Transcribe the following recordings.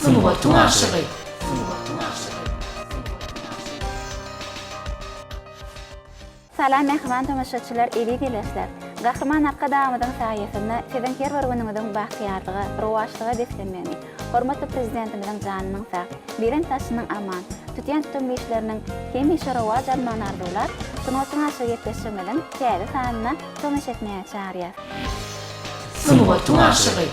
Sungatyň aşygy. Salam mähriban tomaşaçylar eziz ildeşler! Gahryman Arkadagymyzyň saýasynda siziň her bir günüňiziň bagtyýarlyga, rowaçlyga beslenmegini, hormatly Prezidentimiziň janynyň sag, beren saçynyň aman, tutýan tutumly işleriniň hemişe rowaç almagyny arzuwlap, Sungatyň aşygy gepleşigimiziň täze sanyna tomaşa etmäge çagyrýas. Sungatyň aşygy.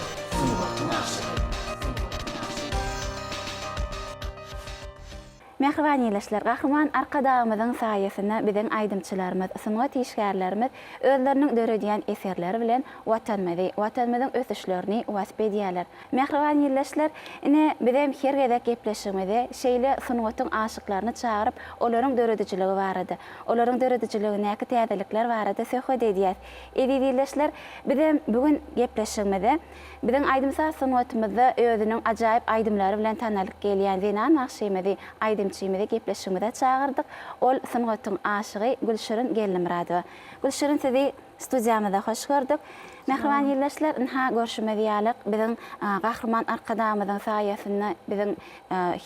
Mähriban ildeşler, Gahryman Arkadagymyzyň saýasynda biziň aýdymçylarymyz, sungat işgärlerimiz özleriniň döredýän eserleri bilen Watanymyzy, Watanymyzyň ösüşlerini wasp edýärler. Mähriban ildeşler, ine, bizem her gezek gepleşigimize şeýle sungatyň aşyklaryny çagyryp, olaryň döredijiligi barada, olaryň döredijiligindäki täzelikler barada söhbet edýäs. Eziz ildeşler, bizem bu gün gepleşigimize biziň aýdym-saz sungatymyzda özüniň ajaýyp aýdymlary bilen tanalyp gelýän zenan bagşymyzy, aýdymçymyzy gepleşigimize çagyrdyk. Ol sungatyň aşygy Gülşirin Geldimyradowa. Gülşirin sizi studiýamyzda hoş gördük. Mähriban ildeşler, ynha görşümiz ýaly biziň Gahryman Arkadagymyzyň saýasynda biziň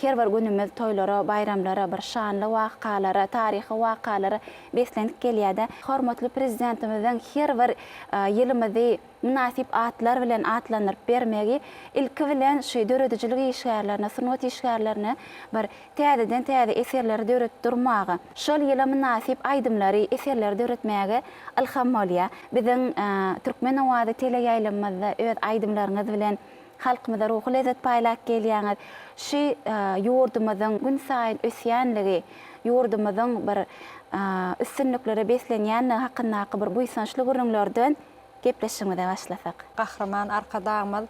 her bir günümiz toýlara, baýramlara, bir şanly wakalara, taryhy wakalara beslenip gelýär-de. Hormatly Prezidentimiziň her bir ýylymyzy mynasyp atlar bilen atlandyryp bermegi ilki bilen şu döredijilik işgärlerine, sungat işgärlerine bir täzeden-täze eserleri döredip durmaga, şol ýyla mynasyp aýdymlary, eserleri döretmäge ylham bolýar. Biziň Türkmen owazy teleýaýlymymyzda öz aýdymlaryňyz bilen halkymyza ruhy lezzet paýlap gelýäňiz. Şu ýurdumyzyň günsaýyn ösýänligi, ýurdumyzyň bir üstünliklere beslenýänligi hakyndaky bir buýsançly gürrüňlerden gepleşigimize başlasak. Gahryman Arkadagymyz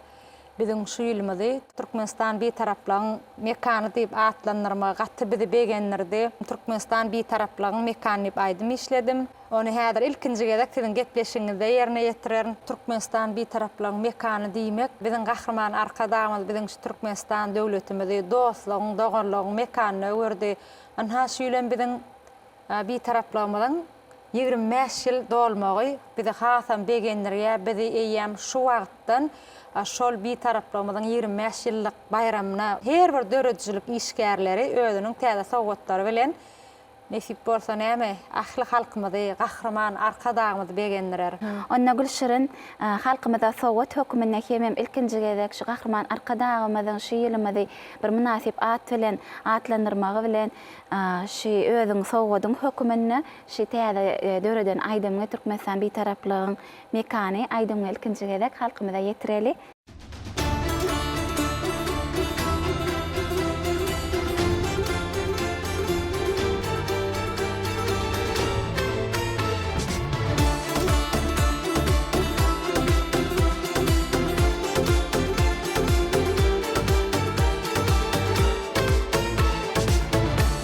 biziň şu ýylymyzy Türkmenistan Bitaraplygyň mekany diýip atlandyrmagy gaty bizi begendirdi. Türkmenistan Bitaraplygyň mekany diýip aýdym işledim. Ony häzir ilkinji gezek siziň gepleşigiňizde ýerine ýetirerin. Türkmenistan Bitaraplygyň mekany diýmek, biziň Gahryman Arkadagymyz biziň şu Türkmenistan döwletimizi dostlugyň, doganlygyň mekanyna öwürdi. Ynha, şu ýyl hem biziň Bitaraplygymyzyň 25 ýyl dolmagy bizi hasam begendirýär. Bizi eýýäm şu wagtdan şol Bitaraplygymyzyň 25 ýyllyk baýramyna her bir döredijilik işgärleri özüniň täze sowgatlary bilen Nesip bolsa näme, ähli halkymyzy, Gahryman Arkadagymyzy begendirer. Onda Gülşirin, halkymyza sowgat höküminde hemem ilkinji gezek şu Gahryman Arkadagymyzyň şu ýylymyzy bir mynasyp at bilen atlandyrmagy bilen şu özüň sowgadyň höküminde şu täze döreden aýdymyňy Türkmenistan Bitaraplygyň mekany aýdymyňy ilkinji gezek halkymyza ýetireli.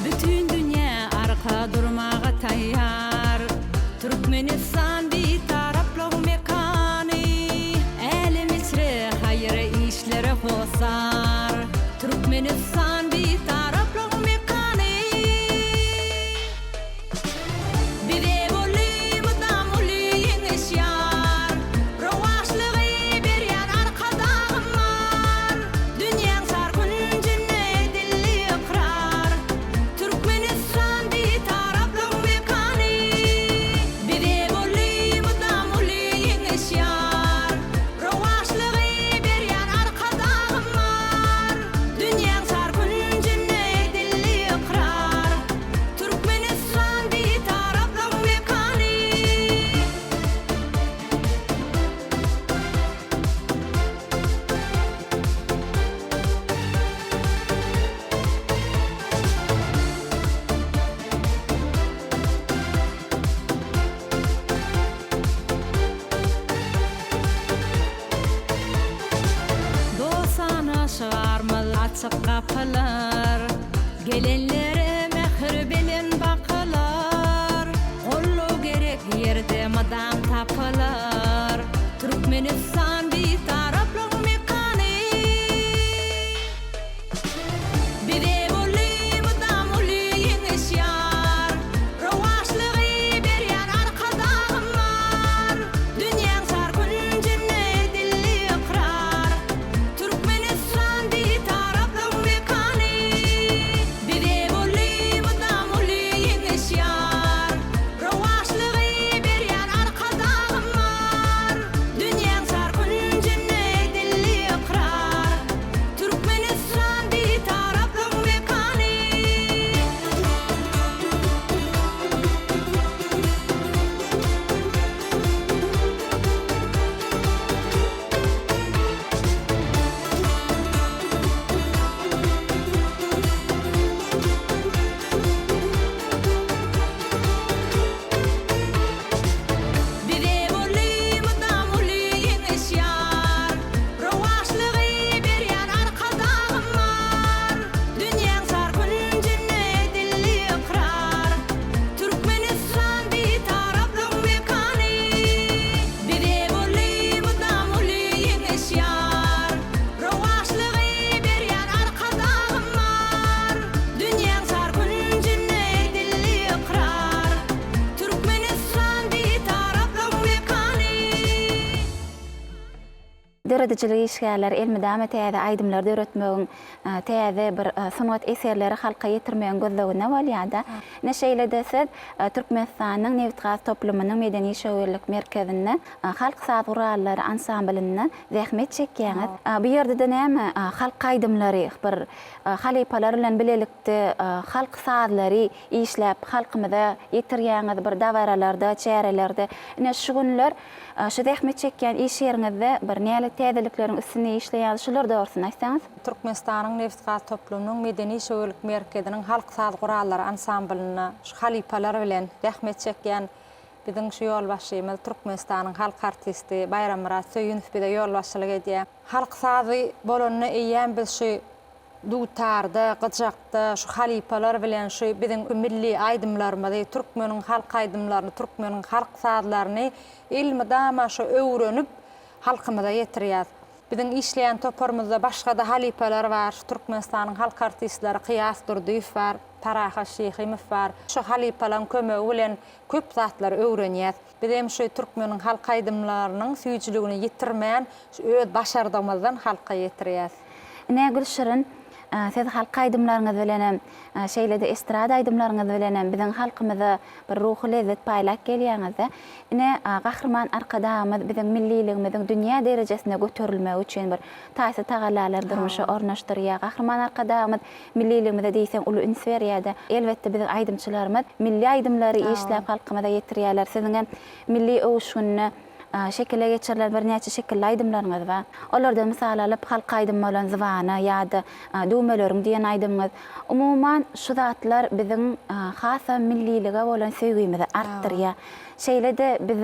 Bütin dünýä arka durmaga taýýar. Türkmenistan Bitaraplygyň mekany, Älem içre haýyr işlere hossar. Türkmenistan Bitaraplygyň mekany. Bize boldy mydam uly ýeňiş ýar. Rowaçlygy berýän Arkadagym bar. Dünýäň çar künjünde edildi ykrar. Türkmenistan Bitaraplygyň mekany. Bize boldy mydam uly ýeňiş ýar. Rowaçlygy berýän Arkadagym bar. Dünýäň çar künjünde edildi ykrar. Türkmenistan Bitaraplygyň mekany. Dostana şygarymyz açyk gapylar, Gelenlere mähir bilen bakylar. Goldaw gerek ýerde mydam tapylar, Türkmenistan Bitaraplygyň mekany. Bize boldy mydam uly ýeňiş ýar, Rowaçlygy berýän Arkadagym bar. Dünýäň çar künjünde edildi ykrar, Türkmenistan Bitaraplygyň. Döredijilik işgärleri elmydama täze aýdymlar döretmegiň, täze bir sungat eserleri halka ýetirmegiň gözleginde bolýar-da. Ine, şeýle-de siz Türkmenistanyň nebitgaz toplumynyň medeni-işewürlik merkezinde halk saz gurallary ansamblynda zähmet çekýäňiz. Bu ýerde-de näme, halk aýdymlary bir halypalar bilen bilelikde halk sazlary işläp halkymyza ýetirýäňiz bir dabaralarda, çärelerde. Ine, şu günler şu zähmet çekýän iş ýeriňizde bir näle täzelikleriň üstünde işleýäňiz, şular dogrusynda aýtsaňyz? Türkmenistanyň nebitgaz toplumynyň medeni-işewürlik merkeziniň halk saz gurallary ansamblynda şu halypalar bilen zähmet çekýän biziň şu ýolbaşçymyz Türkmenistanyň halk artisti Baýrammyrat Söýünow bize ýolbaşçylyk edýär. Halk sazy bolanda eýýäm biz şu dutarda, gyjakda şu halypalar bilen şu biziň milli aýdymlarymyzy, türkmeniň halk aýdymlaryny, türkmeniň halk sazlaryny elmydama şu öwrenip halkymyza ýetirýäs. Biziň işleýän toparymyzda başga-da halypalar bar. Şu Türkmenistanyň halk artistleri Kyýas Durdyýew bar, Parahat Şyhymow bar. Şu halypalaryň kömegi bilen köp zatlary öwrenýäs. Biz hem şu türkmeniň halk aýdymlarynyň süýjüligini ýitirmän, şu öz başardygymyzdan halka ýetirýäs. Ine, Gülşirin, siz halk aýdymlaryňyz bilenem, şeýle-de estrada aýdymlaryňyz bilenem biziň halkymyza bir ruhy lezzet paýlap gelýäňiz-de. Ine, Gahryman Arkadagymyz biziň milliligimiziň dünýä derejesine göterilmegi üçin bir taýsyz tagallalary durmuşa ornaşdyrýar. Gahryman Arkadagymyz milliligimize diýseň uly üns berýär-de. Elbetde, biziň aýdymçylarymyz milli aýdymlary işläp halkymyza ýetirýärler. Siziňem milli öwüşginde şekile geçirilen birnäçe şekilli aýdymlaryňyz bar. Olardan mysal alyp, halk aýdymy bolan Zybana ýa-da Düwmeleriň diýen aýdymyňyz. Umuman, şu zatlar biziň hasam millilige bolan söýgimizi artdyrýar. Şeýle-de biz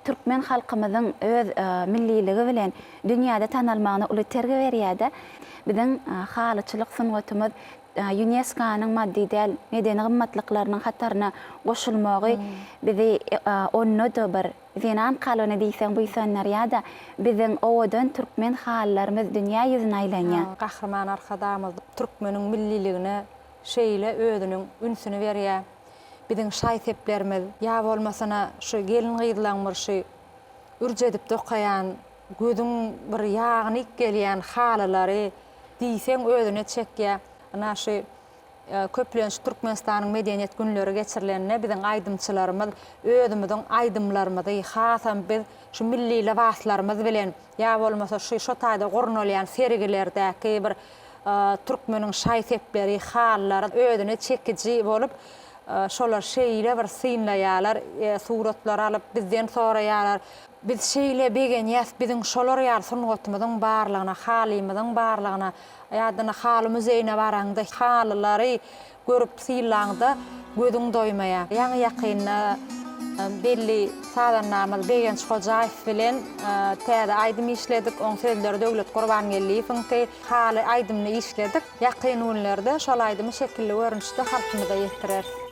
türkmen halkymyzyň öz milliligi bilen dünýäde tanalmagyna uly itergi berýär-de. Biziň halyçylyk sungatymyz ÝUNESKO-nyň maddy däl medeni gymmatlyklarynyň hataryna goşulmagy bizi onda-da bir zenan kalbyny diýseň buýsandyrýar-da, biziň owadan türkmen halylarymyz dünýä ýüzüne aýlanýar. Gahryman Arkadagymyz türkmeniň milliligine şeýle özüniň ünsüni berýär. Biziň şaý-seplerimiz, ýa bolmasana şu gelin-gyzlaň bir şu ürç edip dokaýan, gözüň bir ýagyny iýip gelýän halylary diýseň özüne çekýär. Ynha şu köplenç Türkmenistanyň Medeniýet günleri geçirilende biziň aýdymçylarymyz özümiziň aýdymlarymyzy hasam biz şu milli lybaslarymyz bilen ýa bolmasa şu şo taýda gurnalýan sergilerdäki bir türkmeniň şaý-sepleri, halylary özüne çekiji bolup şolar şeýle bir synlaýarlar, suratlar alyp bizden soraýarlar. Biz şeýle begenýäs biziň şolar ýaly sungatymyzyň barlygyna, halymyzyň barlygyna. Ýa-da haly muzeýine baraňda halylary görüp synlaňda gözüň doýmaýar. Ýaňy-ýakynda belli sazandamyz Begenç Hojaýew bilen täze aýdym işledik. Oň sözleri Döwlet Gurbangeldiýewiňki. Haly aýdymyny işledik. Ýakyn günlerde şol aýdymy şekilli görnüşde halkymyza ýetireris.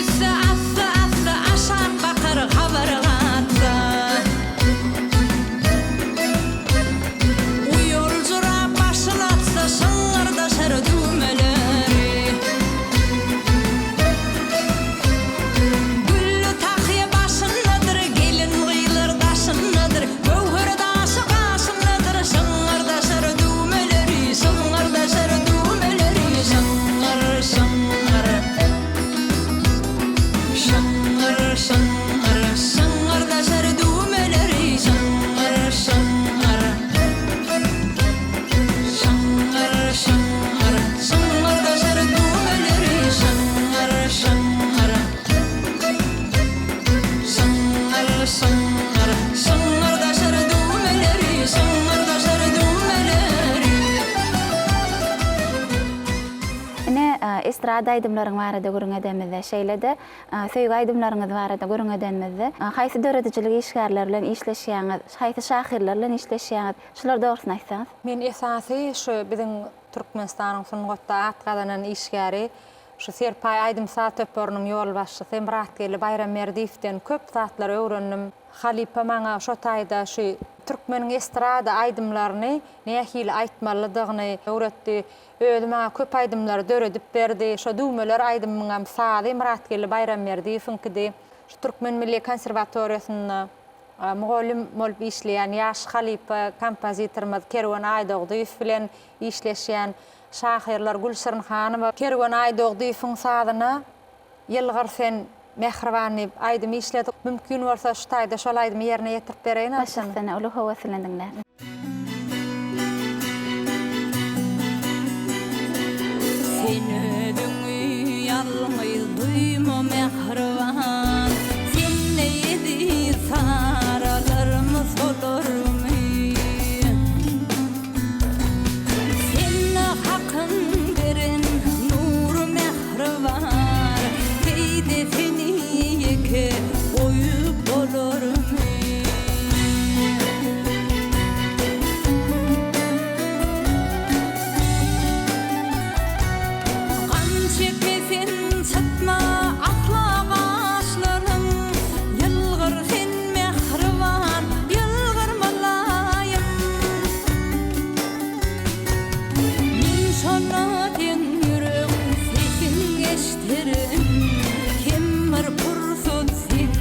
Gitse assa-assa aşak bakar habar gatsa. Uýaljyrap başyn atsa şyňňyrdaşar düwmeleri. Gülli tahýa başyndadyr, gelin-gyzlar daşyndadyr, göwher daşy gaşyndadyr, şyňňyrdaşar düwmeleri, şyňňyrdaşar düwmeleri, şyňňyr, şyňňyr. Şyňňyr, şyňňyr, şyňňyrdaşar düwmeleri, şyňňyr, şyňňyr. Şyňňyr, şyňňyr, şyňňyrdaşar düwmeleri, şyňňyr, şyňňyr. Şyňňyr, şyňňyr, şyňňyrdaşar düwmeleri, şyňňyrdaşar düwmeleri. Ine, estrada aýdymlaryň barada gürrüň edemizde, şeýle-de, söýgi aýdymlaryňyz barada gürrüň edenimizde, haýsy döredijilik işgärleri bilen işleşýäňiz, haýsy şahyrlar bilen işleşýäňiz, şular dogrusyny aýtsaňyz? Men esasy şu biziň Türkmenistanyň sungatda at gazanan işgäri, şu Serpaý aýdym-saz toparynyň ýolbaşçysy Myratgeldi Baýramberdiýewden köp zatlary öwrendim. Halypa maňa şo taýda şu türkmeniň estrada aýdymlaryny nähili aýtmalydygyny öwretdi. Özi maňa köp aýdymlary döredip berdi. Şo Düwmeler aýdymyňam sazy Myratgeldi Baýramberdiýewiňkidi. Şu Türkmen milli konserwatoriýasynda mugallym bolup işleýän ýaş halypa kompozitorymyz Kerwen Aýdogdyýew bilen işleşýän şahyrlar Gülşirin Hanowa Kerwen Aýdogdyýewiň sazyna Ýylgyr sen, mähriban diýip aýdym işledik. Mümkin bolsa şu taýda şol aýdymy ýerine ýetirip bereýin Baş üstüne, uly höwes bilen diňläris. Sen özüňi ýalňyz duýma mähriban, Sende eziz saralarmy solarmy? Sende Hakyň beren nury mähriban, Heý-de seni ýeke goýup bolarmy? Gam çekme sen çytma asla gaşlaryň, Ýylgyr sen mähriban, ýylgyr mylaýym. Men şonda seň ýürek sesiň eşderin, Kem bir pursat seň.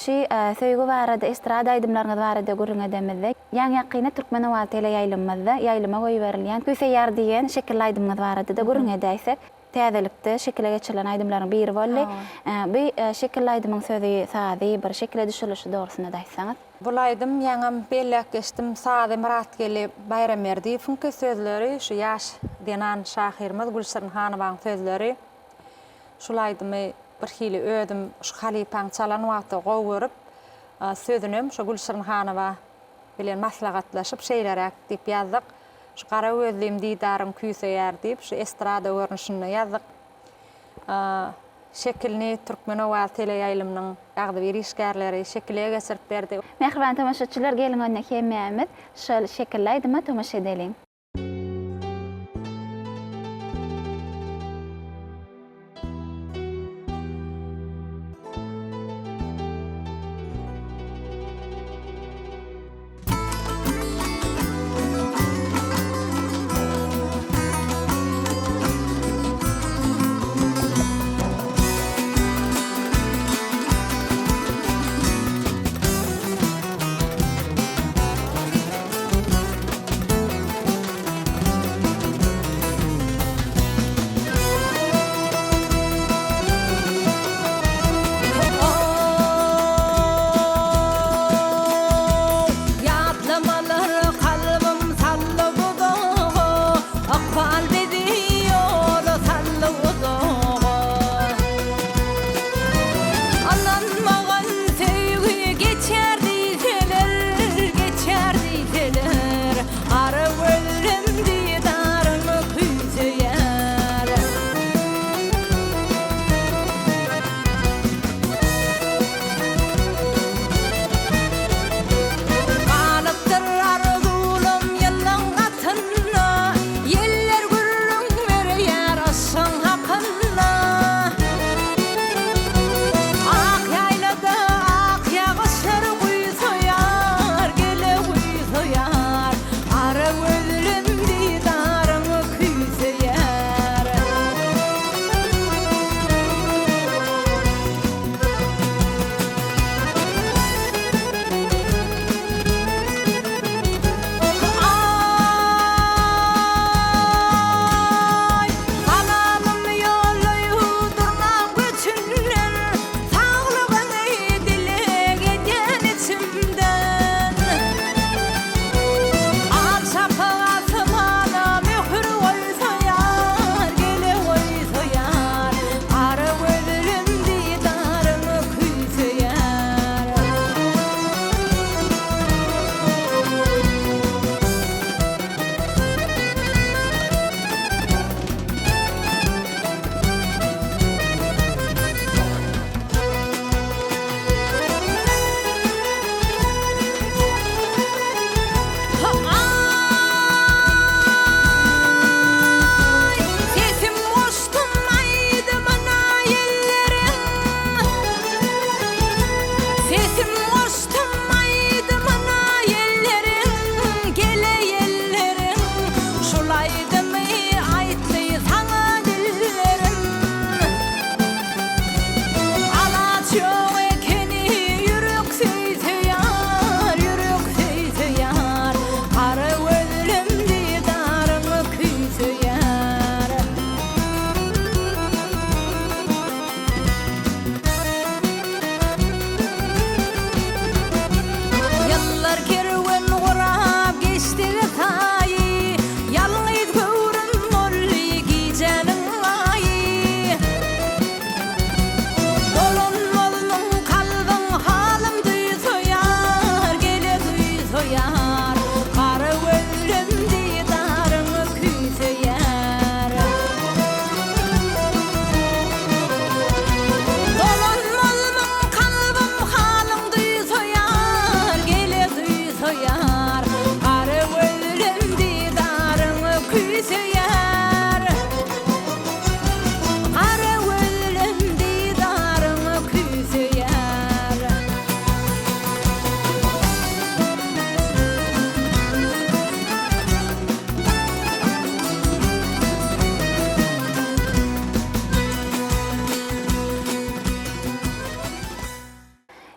Şu söýgi barada, estrada aýdymlaryňyz barada gürrüň edemizde, ýaňy-ýakynda Türkmen owazy teleýaýlymymyzda ýaýlyma goýberilýän Küýseýär diýen şekilli aýdymyňyz barada-da gürrüň edäýsek. Täzelikde şekile geçirilen aýdymlaryň biri boldy. Bu şekilli aýdymyň sözi, sazy, bir şekile düşürilişi dogrusynda-da aýtsaňyz. Bul aýdym ýaňam belläp geçdim, sazy Myratgeldi Baýramberdiýewiňki, sözleri şu ýaş zenan şahyrymyz Gülşirin Hanowaň sözleri. Şul aýdymy birhili özüm şu halypaň çalan wagty gowy görüp, sözünem şu Gülşirin Hanowa bilen maslahatlaşyp şeýleräk diýip ýazdyk. Şu gara gözlim didaryň küýseýär diýip şu estrada görnüşinde ýazdyk. Şekilini Türkmen owazy teleýaýlymynyň agzybir işgärleri şekile geçirip berdi. Mähriban tomaşaçylar geliň onda hemmämiz şol şekilli aýdyma tomaşa edeliň.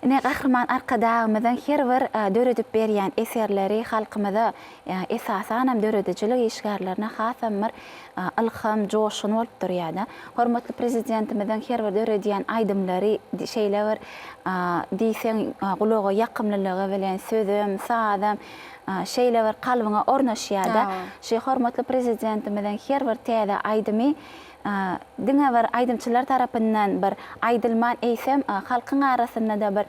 Ine, Gahryman Arkadagymyzyň her bir döredip berýän eserleri halkymyza, esasanam döredijilik işgärlerine hasam bir ylham, joşgun bolup durýar-da. Hormatly Prezidentimiziň her bir döredýän aýdymlary şeýle bir diýseň gulaga ýakymlylygy bilen sözem, sazam şeýle bir kalbyňa ornaşýar-da. Şu hormatly Prezidentimiziň her bir täze aýdymy diňe bir aýdymçylar tarapyndan bir aýdylman, eýsem, halkyň arasynda-da bir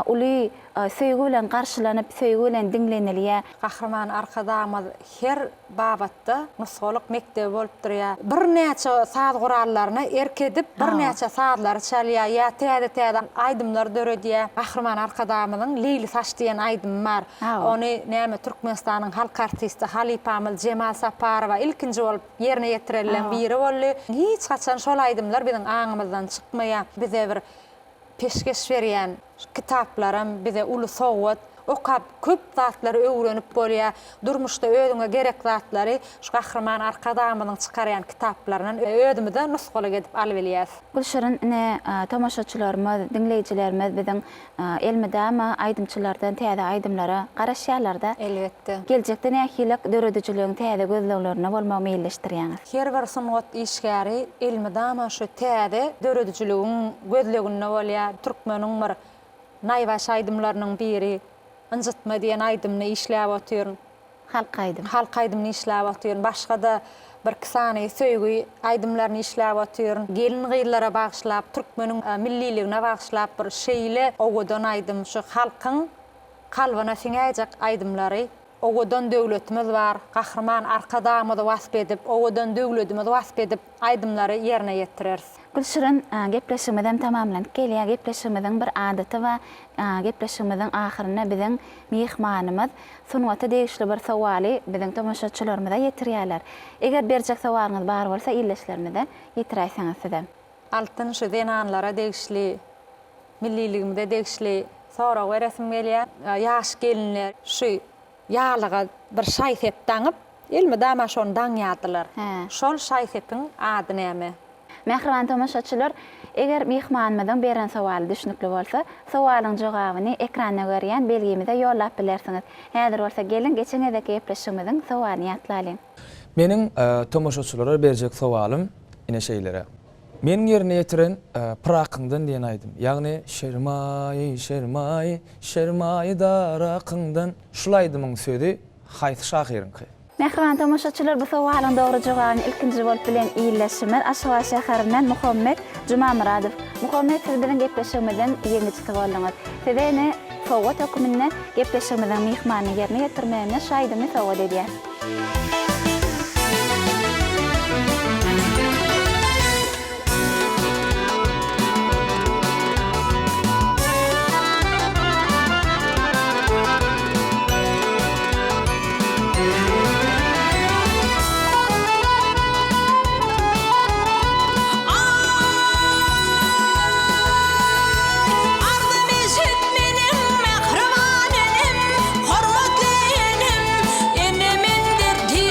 uly söýgi bilen garşylanyp, söýgi bilen diňlenilýär. Gahryman Arkadagymyz her babatda nusgalyk mekdebi bolup durýar. Birnäçe saz gurallaryna erk edip, birnäçe sazlary çalýar ýa täze-täze aýdymlar döredýär. Gahryman Arkadagymyzyň Leýli saç diýen aýdymy bar. Ony näme Türkmenistanyň halk artisti halypamyz Jemal Saparowa ilkinji bolup ýerine ýetirenleň biri boldy. Hiç haçan şol aýdymlar biziň aňymyzdan çykmaýar. Bize bir peşgeş berýän kitaplaram bize uly sowgat. Okap köp zatlary öwrenip bolýar. Durmuşda özüňe gerek zatlary şu Gahryman Arkadagymyzyň çykarýan kitaplaryndan özümize nusgalyk edip alybilýäs. Gülşirin ine tomaşaçylarymyz, diňleýjilerimiz biziň elmydama aýdymçylardan täze aýdymlara garaşýarlarda. Elbetde. Geljekde nähili döredijiligiň täze gözleglerinde bolmagy meýilleşdirýäňiz? Her bir sungat işgäri elmydama şu täze döredijiligiň gözleginde bolýar. Türkmeniň bir naýbaşy aýdymlarynyň biri Ynjytma diýen aýdymyny işläp otyryn. Halk aýdymy. Halk aýdymyny işläp otyryn. Başga-da birki sany söýgi aýdymlaryny işläp otyryn. Gelin-gyzlara bagyşlap, türkmeniň milliligine bagyşlap bir şeýle owadan aýdym, şu halkyň kalbyna siňäýjek aýdymlary. Owadan döwletimiz bar, Gahryman Arkadagymyzy wasp edip, owadan döwledimizi wasp edip aýdymlary ýerine ýetireris. Gülşirin, gepleşigimizem tamamlanyp gelýär. Gepleşigimiziň bir adaty bar. Gepleşigimiziň ahyrynda biziň myhmanymyz sungata degişli bir sowaly biziň tomaşaçylarymyza ýetirýärler. Eger berjek sowalyňyz bar bolsa ildeşlerimize ýetiräýseňiz sizem. Altyn şu zenanlara degişli, milliligimize degişli sorag beresim gelýär. Ýaş gelinler şu ýaglyga bir şaý-sep daňyp, elmydama şony daňýardylar. Şol şaý-sepiň ady näme? Mähriban tomaşaçylar, eger myhmanymyzyň beren sowaly düşnükli bolsa, sowalyň jogabyny ekranda görýän belgimize ýollap bilersiňiz. Häzir bolsa geliň geçen gezekki gepleşigimiziň sowalyny ýatlalyň. Meniň tomaşaçylara berjek sowalym ine şeýleräk. Meniň ýerine ýetiren Pyrakyňdan diýen aýdym, ýagny Şermaýy, şermaýy, şermaýy darakyňdan şul aýdymyň sözi haýsy şahyryňky? Mähriban tomaşaçylar bu sowalyň dogry jogabyny ilkinji bolup bilen ildeşimiz Aşgabat şäherinden Muhammet Jumamyradow. Muhammet siz biziň gepleşigimiziň ýeňijisi bolduňyz. Size ine sowgat höküminde gepleşigimiziň myhmanyny ýerine ýetirmeginde şu aýdymy sowgat edýäs. Arzym eşit meniň mähriban enem, hormatly enem, ene men derdi.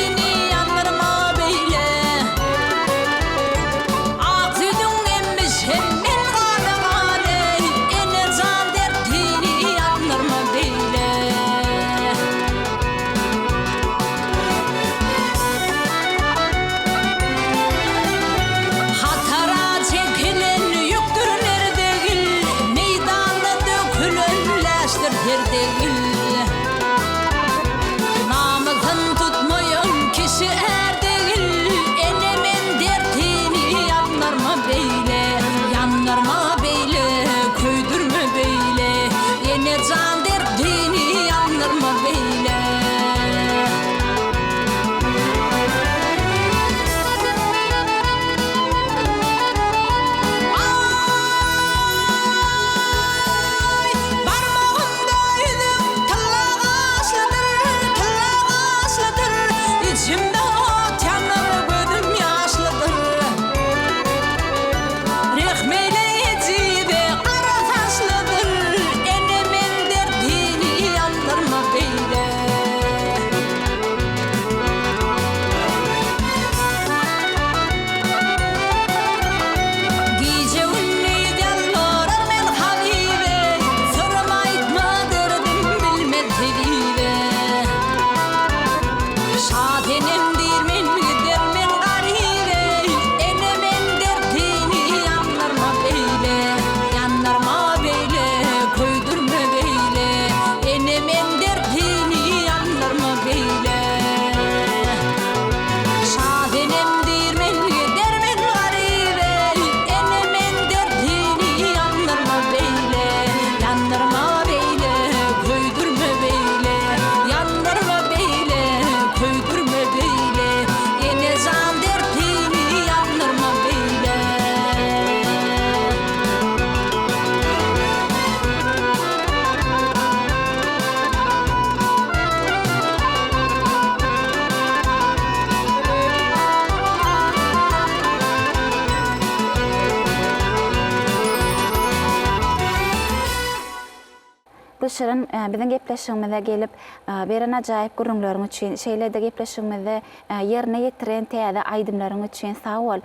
Gülşirin, biziň gepleşigimize gelip, beren ajaýyp gürrüňleriň üçin, şeýle-de gepleşigimizde ýerine ýetiren täze aýdymlaryň üçin sag bol.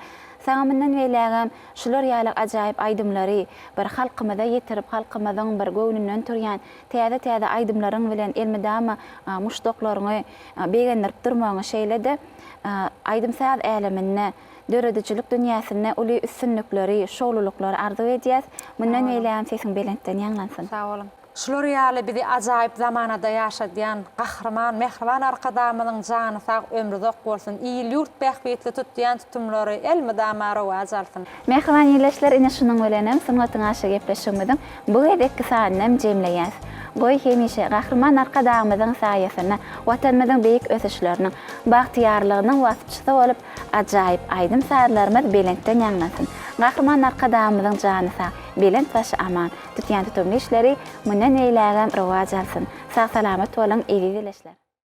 Saňa mundan beýlägem şular ýaly ajaýyp aýdymlary bir halkymyza ýetirip, halkymyzyň bir göwnünden turýan täze-täze aýdymlaryň bilen elmydama muşdaklaryňy begendirip durmagyňy, şeýle-de aýdym-saz äleminde, döredijilik dünýäsinde uly üstünlikleri, şowlulyklary arzuw edýäs. Mundan beýlägem sesiň belentden ýaňlansyn. Sag boluň. Şular ýaly bizi ajaýyp zamanada ýaşadýan Gahryman, mähriban Arkadagymyzyň jany sag, ömri uzak bolsun, il-ýurt bähbitli tutýan tutumlary elmydama rowaç alsyn! Mähriban ildeşler, ine şunuň bilenem Sungatyň aşy gepleşigimiziň bu gezekki sanynam jemleýäs. Goý, hemişe Gahryman Arkadagymyzyň saýasynda Watanymyzyň beýik ösüşleriniň, bagtyýarlygynyň waspçysy bolup, ajaýyp aýdym-sazlarymyz belentden ýaňlansyn! Gahryman Arkadagymyzyň jany sag, belent başy aman, tutýan tutumly işleri mundan beýlägem rowaç alsyn! Sag-salamat boluň, eziz ildeşler!